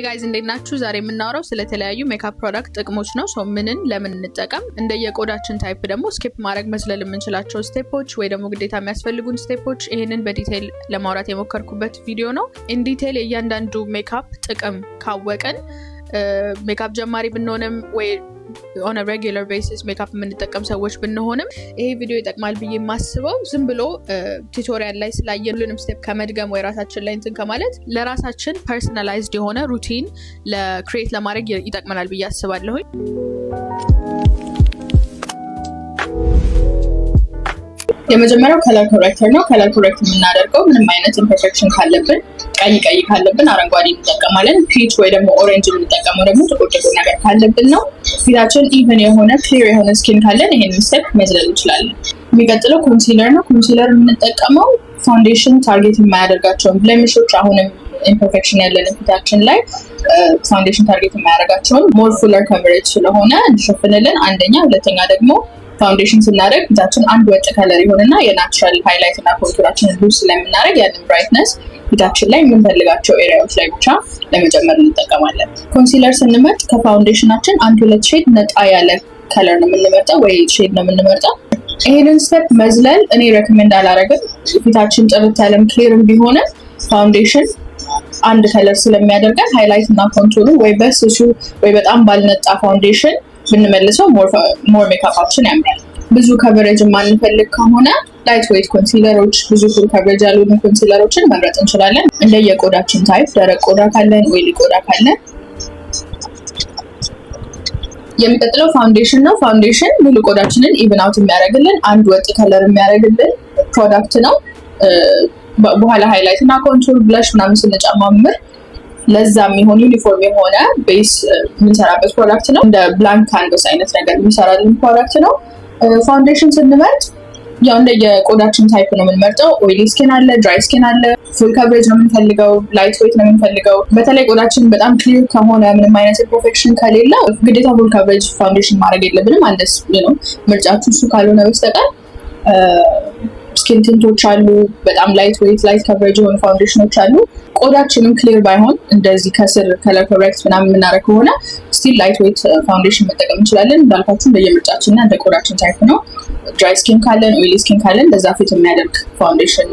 Guys፣ እንዴት ናችሁ? ዛሬ የምናወራው ስለተለያዩ makeup product ጥቅሞች ነው። So ምንን ለምን እንጠቀም፣ እንደየቆዳችን type ደግሞ skip ማድረግ መዝለል የምንችላቸው step ኦች ወይ ደግሞ ግዴታ የሚያስፈልጉን step ኦች፣ ይህንን በ detail ለማውራት የሞከርኩበት ቪዲዮ ነው። In detail የእያንዳንዱ ሜካፕ ጥቅም ካወቅን ሜካፕ ጀማሪ ብንሆንም ወይ on regular basis makeup የምንጠቀም ሰዎች ብንሆንም ይሄ ቪዲዮ ይጠቅማል ብዬ የማስበው ዝም ብሎ tutorial ላይ ስላየን ሁሉንም step ከመድገም ወይ ራሳችን ላይ እንትን ከማለት ለራሳችን personalized የሆነ routine ለ create ለማድረግ ይጠቅመናል ብዬ አስባለሁኝ። የመጀመሪያው color corrector ነው። Color correct የምናደርገው ምንም አይነት imperfection ካለብን፣ ቀይ ቀይ ካለብን አረንጓዴ እንጠቀማለን። Peach ወይ ደግሞ orange የምንጠቀመው ደግሞ ጥቁር ጥቁር ነገር ካለብን ነው። ፊታችን even የሆነ clear የሆነ skin ካለን ይሄንን step መዝለል እንችላለን። የሚቀጥለው concealer ነው። Concealer የምንጠቀመው foundation target የማያደርጋቸውን blemish ኦች፣ አሁንም imperfection ያለን ፊታችን ላይ foundation target የማያደርጋቸውን more fuller coverage ስለሆነ እንዲሸፍንልን አንደኛ፣ ሁለተኛ ደግሞ foundation ስናደርግ ፊታችን አንድ ወጥ color ይሆንና የ natural highlight እና contour ኣችንን lose ስለምናደርግ ያንን brightness ፊታችን ላይ የምንፈልጋቸው area ዎች ላይ ብቻ ለመጨመር እንጠቀማለን። Concealer ስንመርጥ ከ foundation ኣችን አንድ ሁለት shade ነጣ ያለ color ነው የምንመርጠው ወይ shade ነው የምንመርጠው። ይሄንን step መዝለል እኔ recommend አላረግም። ፊታችን ጥርት ያለም clear ም ቢሆንም foundation አንድ color ስለሚያደርገን highlight እና contour ኡ ወይ በስሱ ወይ በጣም ባልነጣ foundation ብንመልሰው more makeup ኣችን ያምራል። ብዙ coverage የማንፈልግ ከሆነ lightweight concealer ኦች፣ ብዙ full coverage ያልሆኑ concealer ኦችን መምረጥ እንችላለን። እንደየቆዳችን type ደረቅ ቆዳ ካለን፣ oily ቆዳ ካለን። የሚቀጥለው foundation ነው። Foundation ሙሉ ቆዳችንን even out የሚያደርግልን፣ አንድ ወጥ color የሚያደርግልን product ነው። በኋላ highlight እና contour፣ blush ምናምን ስንጨማምር ለዛ የሚሆን ዩኒፎርም የሆነ base የምንሰራበት product ነው። እንደ blank canvas አይነት ነገር የሚሰራልን product ነው። Foundation ስንመርጥ ያው እንደ የቆዳችን type ነው የምንመርጠው። Oily skin አለ፣ dry skin አለ፣ full coverage ነው የምንፈልገው፣ lightweight ነው የምንፈልገው። በተለይ ቆዳችን በጣም clear ከሆነ፣ ምንም አይነት imperfection ከሌለው ግዴታ full coverage foundation ማድረግ የለብንም። Unless ነው ምርጫችሁ እሱ ካልሆነ በስተቀር skin tint ኦች አሉ። በጣም lightweight፣ light coverage የሆኑ foundation ኦች አሉ። ቆዳችንም clear ባይሆን እንደዚህ ከስር color correct ምናምን የምናደርግ ከሆነ still lightweight foundation መጠቀም እንችላለን። እንዳልኳችሁ እንደየምርጫችን እና እንደ ቆዳችን type ነው። Dry skin ካለን፣ oily skin ካለን ለዛ fit የሚያደርግ foundation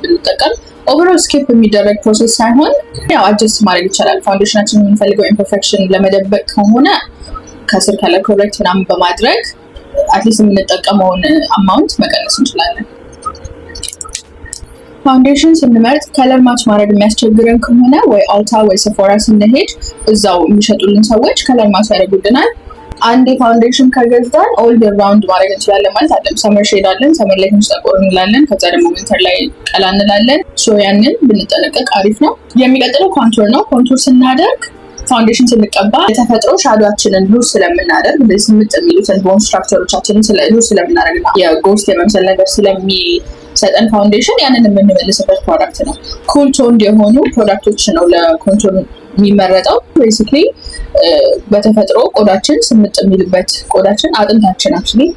ብንጠቀም overall skip የሚደረግ process ሳይሆን ያው adjust ማድረግ ይቻላል። Foundation ኣችን የምንፈልገው imperfection ለመደበቅ ከሆነ ከስር color correct ምናምን በማድረግ at least የምንጠቀመውን amount መቀነስ እንችላለን። Foundation ስንመርጥ color match ማድረግ የሚያስቸግረን ከሆነ ወይ Ulta ወይ Sephora ስንሄድ እዛው የሚሸጡልን ሰዎች color match ያደርጉልናል። አንድ foundation ከገዛን all year round ማድረግ እንችላለን ማለት አይደለም። Summer shade አለን፣ summer ላይ ትንሽ ጠቆር እንላለን፣ ከዛ ደግሞ winter ላይ ቀላ እንላለን። So ያንን ብንጠነቀቅ አሪፍ ነው። የሚቀጥለው contour ነው። Contour ስናደርግ foundation ስንቀባ የተፈጥሮ shadow ኣችንን lose ስለምናደርግ፣ እንደዚህ ስምጥ የሚሉትን bone structure ኦቻችንን lose ስለምናደርግ እና የ ghost የመምሰል ነገር ስለሚሰጠን foundation ያንን የምንመልስበት product ነው። Cool toned የሆኑ product ኦች ነው ለ contour የሚመረጠው። Basically በተፈጥሮ ቆዳችን ስምጥ የሚልበት፣ ቆዳችን አጥንታችን actually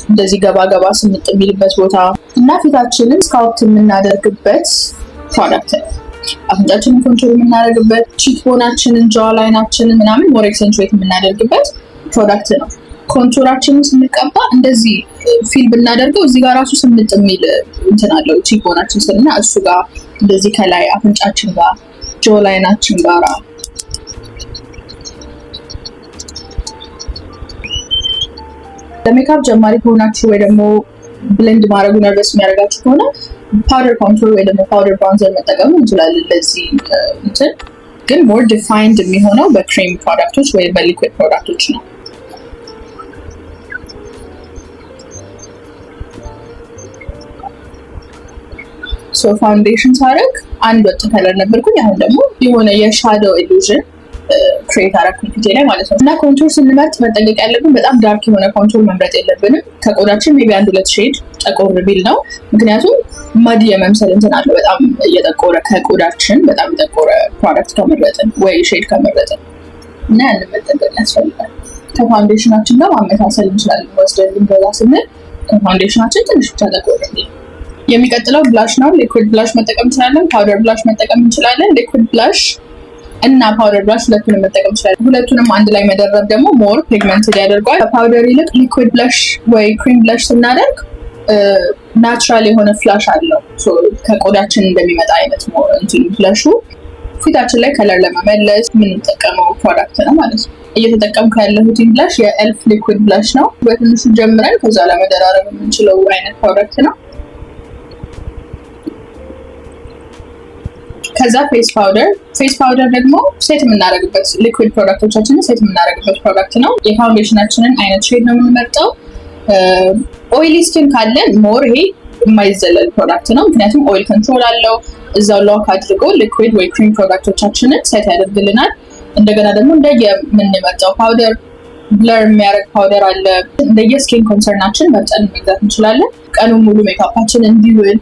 እንደዚህ ገባ ገባ ስምጥ የሚልበት ቦታ እና ፊታችንን sculpt የምናደርግበት product ነው። አፍንጫችንን contour የምናደርግበት፣ cheekbone ኣችንን፣ jawline ኣችንን ምናምን more accentuate የምናደርግበት product ነው። Contour ኣችንን ስንቀባ እንደዚህ feel ብናደርገው እዚህ ጋር ራሱ ስምጥ የሚል እንትን አለው cheekbone ኣችን ስር እና እሱ ጋር እንደዚህ ከላይ አፍንጫችን ጋር jawline ኣችን ጋራ። ለሜካፕ ጀማሪ ከሆናችሁ ወይ ደግሞ blend ማድረጉ nervous የሚያደርጋችሁ ከሆነ powder contour ወይ ደግሞ powder bronzer መጠቀም እንችላለን። ለዚህ እንትን ግን more defined የሚሆነው በ cream product ኦች ወይ በ liquid product ኦች ነው። So foundation ሳደርግ አንድ ወጥ color ነበርኩኝ። አሁን ደግሞ የሆነ የ shadow illusion create አደረኩኝ ፊቴ ላይ ማለት ነው። እና contour ስንመርጥ መጠንቀቅ ያለብን በጣም dark የሆነ contour መምረጥ የለብንም። ከቆዳችን maybe አንድ ሁለት shade ጠቆር ቢል ነው። ምክንያቱም mud የመምሰል እንትን አለው፣ በጣም እየጠቆረ፣ ከቆዳችን በጣም የጠቆረ product ከመረጥን ወይ shade ከመረጥን እና ያንን መጠንቀቅ ያስፈልጋል። ከ foundation ኣችን ጋር ማመሳሰል እንችላለን። ወስደን ልንገዛ ስንል ከ foundation ኣችን ትንሽ ብቻ ጠቆር ቢል። የሚቀጥለው blush ነው። Liquid blush መጠቀም እንችላለን። Powder blush መጠቀም እንችላለን። Liquid blush እና powder blush ሁለቱንም መጠቀም ይችላል። ሁለቱንም አንድ ላይ መደረብ ደግሞ more pigmented ያደርገዋል። ከ powder ይልቅ liquid blush ወይ cream blush ስናደርግ natural የሆነ flush አለው። ከቆዳችን እንደሚመጣ አይነት እንትን blush ኡ ፊታችን ላይ color ለመመለስ የምንጠቀመው product ነው ማለት ነው። እየተጠቀምኩ ያለሁት blush የ e.l.f. liquid blush ነው። በትንሹ ጀምረን ከዛ ለመደራረብ የምንችለው አይነት product ነው። ከዛ face powder። Face powder ደግሞ set የምናደርግበት፣ liquid product ኦቻችንን set የምናደርግበት product ነው። የ foundation ኣችንን አይነት shade ነው የምንመርጠው። Oily skin ካለን more ይሄ የማይዘለል product ነው። ምክንያቱም oil control አለው። እዛው lock አድርጎ liquid ወይ cream product ኦቻችንን set ያደርግልናል። እንደገና ደግሞ እንደየምንመርጠው powder፣ blur የሚያደርግ powder አለ። እንደየ skin concern ኣችን መርጠን መግዛት እንችላለን። ቀኑን ሙሉ ሜካፓችን እንዲውል፣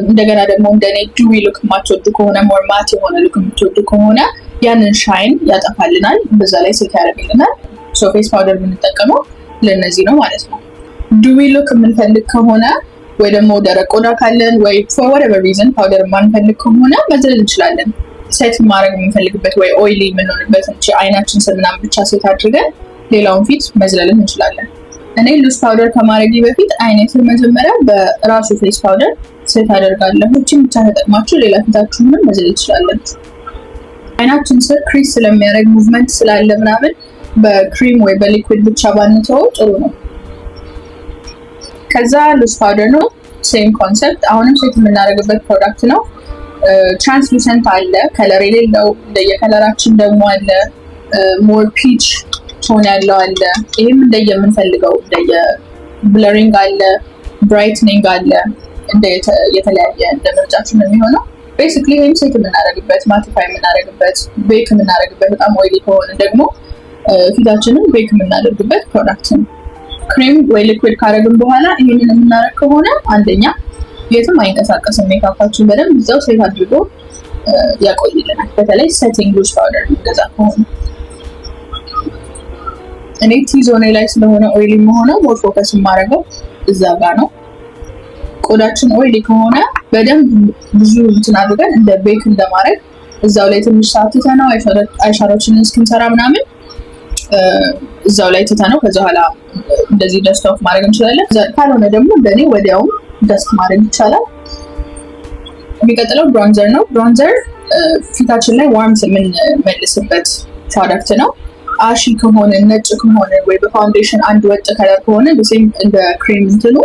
እንደገና ደግሞ እንደኔ dewy look የማትወዱ ከሆነ፣ more matte የሆነ look የምትወዱ ከሆነ ያንን shine ያጠፋልናል። በዛ ላይ set ያደርግልናል። So face powder የምንጠቀመው ለእነዚህ ነው ማለት ነው። Dewy look የምንፈልግ ከሆነ ወይ ደግሞ ደረቅ ቆዳ ካለን ወይ for whatever reason powder የማንፈልግ ከሆነ መዝለል እንችላለን። Set ማድረግ የምንፈልግበት ወይ oily የምንሆንበት አይናችን ስር ምናምን ብቻ set አድርገን ሌላውን ፊት መዝለልን እንችላለን። እኔ loose powder ከማድረጌ በፊት አይኔ ስር መጀመሪያ በራሱ face powder set አደርጋለሁ። እቺን ብቻ ተጠቅማችሁ ሌላ ፊታችሁንም መዝለል ትችላላችሁ። አይናችን ስር crease ስለሚያደርግ፣ movement ስላለ ምናምን በክሪም ወይ በ liquid ብቻ ባንተወው ጥሩ ነው። ከዛ loose powder ነው። Same concept፣ አሁንም set የምናደርግበት product ነው። Translucent አለ፣ color የሌለው፣ እንደየ color ኣችን ደግሞ አለ። More peach tone ያለው አለ። ይህም እንደየምንፈልገው እንደየ blurring አለ፣ brightening አለ። እንደ የተለያየ እንደ ምርጫችን ነው የሚሆነው። Basically ይህም set የምናደርግበት፣ mattify የምናደርግበት፣ bake የምናደርግበት፣ በጣም oily ከሆነ ደግሞ ፊታችንን bake የምናደርግበት product ነው። ክሬም ወይ liquid ካደረግን በኋላ ይህንን የምናደርግ ከሆነ አንደኛ የትም አይንቀሳቀስም። ሜካፓችን በደንብ እዛው set አድርጎ ያቆይልናል። በተለይ setting loose powder የሚገዛ ከሆነ። እኔ T-zone ኤ ላይ ስለሆነ oily የምሆነው more focus የማደርገው እዛ ጋር ነው። ቆዳችን oily ከሆነ በደንብ ብዙ እንትን አድርገን እንደ bake እንደማድረግ እዛው ላይ ትንሽ ሰዓት ትተነው፣ eyeshadow ኦችንን እስክንሰራ ምናምን እዛው ላይ ትተነው ከዛ በኋላ እንደዚህ dust off ማድረግ እንችላለን። ካልሆነ ደግሞ እንደኔ ወዲያውም dust ማድረግ ይቻላል። የሚቀጥለው bronzer ነው። Bronzer ፊታችን ላይ warmth የምንመልስበት product ነው። Ashy ከሆነ፣ ነጭ ከሆነ ወይ በ foundation አንድ ወጥ color ከሆነ same እንደ ክሬም እንትኑ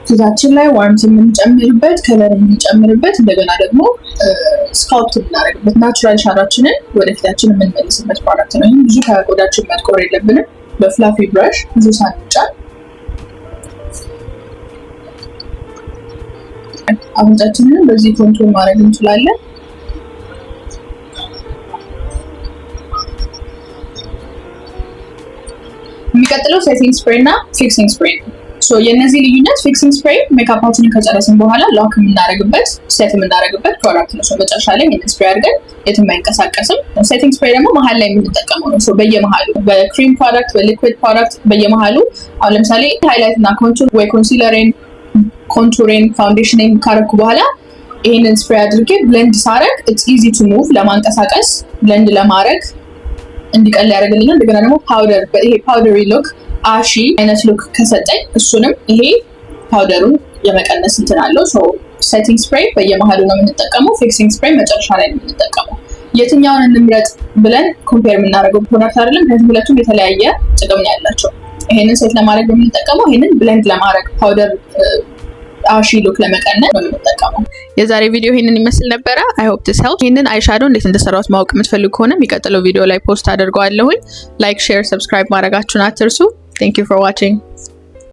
ፊታችን ላይ warmth የምንጨምርበት፣ color የምንጨምርበት፣ እንደገና ደግሞ sculpt የምናደርግበት፣ natural shadow ኣችንን ወደ ፊታችን የምንመልስበት product ነው። ይህም ብዙ ከቆዳችን መጥቆር የለብንም። በ fluffy brush ብዙ ሳንጫን አፍንጫችንን በዚህ contour ማድረግ እንችላለን። የሚቀጥለው setting spray እና fixing spray ነው። የእነዚህ ልዩነት fixing spray makeup ኣችንን ከጨረስን በኋላ lock የምናደርግበት፣ set የምናደርግበት product ነው። መጨረሻ ላይ ይህንን spray አድርገን የትም አይንቀሳቀስም። Setting spray ደግሞ መሀል ላይ የምንጠቀመው ነው። በየመሀሉ በ cream product፣ በ liquid product በየመሀሉ አሁን ለምሳሌ highlight እና contour ወይ concealer ኤን፣ contour ኤን፣ foundation ኤን ካረኩ በኋላ ይህንን spray አድርጌ blend ሳረግ it's easy to move፣ ለማንቀሳቀስ፣ blend ለማድረግ እንዲቀል ያደርግልኛል። እንደገና ደግሞ powder፣ ይሄ powdery look፣ ashy አይነት look ከሰጠኝ እሱንም ይሄ powder ኡን የመቀነስ እንትን አለው። Setting spray በየመሀሉ ነው የምንጠቀመው። Fixing spray መጨረሻ ላይ ነው የምንጠቀመው። የትኛውን እንምረጥ ብለን compare የምናደርገው product አይደለም። ምክንያቱም ሁለቱም የተለያየ ጥቅም ነው ያላቸው። ይሄንን set ለማድረግ ነው የምንጠቀመው። ይሄንን blend ለማድረግ፣ powder ashy look ለመቀነስ ነው የምንጠቀመው። የዛሬ ቪዲዮ ይሄንን ይመስል ነበረ። I hope this helped። ይሄንን eyeshadow እንዴት እንደሰራሁት ማወቅ የምትፈልጉ ከሆነ የሚቀጥለው ቪዲዮ ላይ post አደርገዋለሁኝ። Like፣ share፣ subscribe ማድረጋችሁን አትርሱ። Thank you for watching.